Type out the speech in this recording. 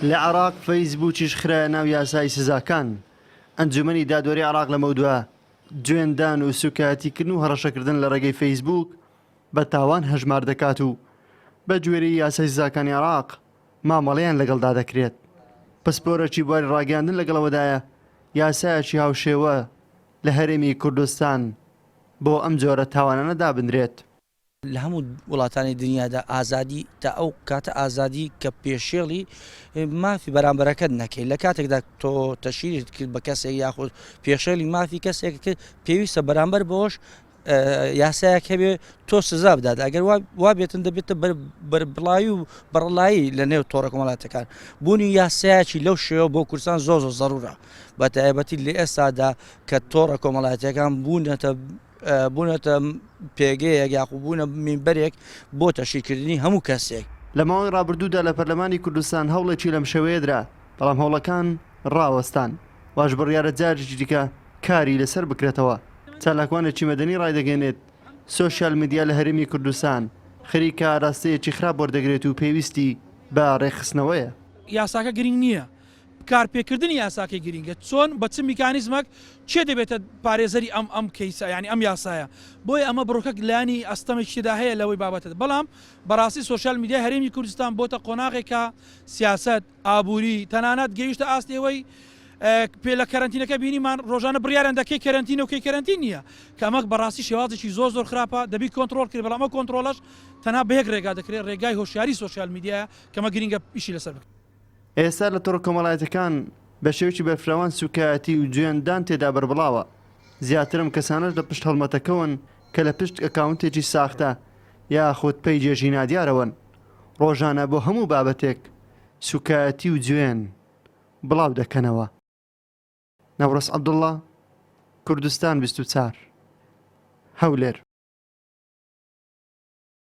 لە عێراق فەیسبووکیش خرایە ناو یاسای سزاکان، ئەنجومەنی دادوەری عێراق لەمەودوا جوێندان و سوکایەتیکردن و هەڕەشەکردن لە ڕێگەی فەیسبووک بە تاوان هەژمار دەکات و بە گوێرەی یاسای سزاکانی عێراق مامەڵەیان لەگەڵدا دەکرێت. پسپۆرێکی بواری ڕاگەیاندن لەگەڵ ئەوەدایە یاسایەکی هاوشێوە لە هەرێمی کوردستان بۆ ئەم جۆرە تاوانانە دابنرێت. لە هەموو وڵاتانی دنیادا ئازادی تا ئەو کاتە ئازادی کە پێشێڵی مافی بەرامبەرەکەت نەکەی لە کاتێکدا تۆ تەشیرت کرد بە کەسێک یاخود پێشێلی مافی کەسێک کرد پێویستە بەرامبەر بەوەش یاسایەک هەبێ تۆ سزا بدات ئەگەر وا بێتن دەبێتە بەربڵاوی و بەڕڵایی لە نێو تۆڕە کۆمەڵاتەکان بوونی یاسایەکی لەو شێوە بۆ کوردستان زۆر زۆر زەرورە بە تایبەتی لە ئێستادا کە تۆڕە کۆمەڵایەتیەکان بوونەتە بوونەتە پێگەیەک یاخود بوونە مینبەرێک بۆ تەشیرکردنی هەموو کەسێک. لە ماوەی ڕابردوودا لە پەرلەمانی کوردستان هەوڵێکی لەم شێوەیە درا، بەڵام هەوڵەکان ڕاوەستان، واش بڕیارە جارێکی دیکە کاری لەسەر بکرێتەوە. چالاکوانێکی مەدەنی ڕایدەگەیەنێت، سۆشیال میدیا لە هەرێمی کوردستان خەریکە ئاراستەیەکی خراپ وەردەگرێت و پێویستی بە ڕێکخستنەوەیە. یاساکە گرنگ نییە، کارپێکردنی یاساکەی گرینگە چۆن بە چ میکانیزمەک کێ دەبێتە پارێزەری ئەم ئەم کەیسە یانی ئەم یاسایە بۆیە ئەمە بڕۆکەک لایەنی ئەستەمێکی تێدا هەیە لەوەی بابەتە بەڵام بەڕاستی سۆشیال میدیای هەرێمی کوردستان بۆتە قۆناغێکە سیاسەت ئابووری تەنانەت گەیشتە ئاستی ئەوەی پێ لە کەرەنتینەکە بینیمان ڕۆژانە بڕیاریان دا کەی کەرەنتینە و کەی کەرەنتین نییە کە ئەمە بەڕاستی شێوازێکی زۆر زۆر خراپە دەبی کۆنتڕۆڵ کرێ بەڵام ئەو کۆنتڕۆڵەش تەنها بە یەک ڕێگا دەکرێت ڕێگای هۆشیاری سۆشیال میدیایە کە ئەمە گرینگە ئیشی لەسەر بکرێت. ئێستا لە تۆڕە کۆمەڵایەتیەکان بە شێوەیەکی بەرفراوان سوکایەتی و جوێندان تێدا بەربڵاوە، زیاتر ئەم کەسانەش لە پشت هەڵمەتەکەوەن کە لە پشت ئەکاونتێکی ساختە یاخود پەیجێکی نادیارەوەن، ڕۆژانە بۆ هەموو بابەتێک سوکایەتی و جوێن بڵاو دەکەنەوە. نەوڕەس عەبدوڵڵا، کوردستان 24، هەولێر.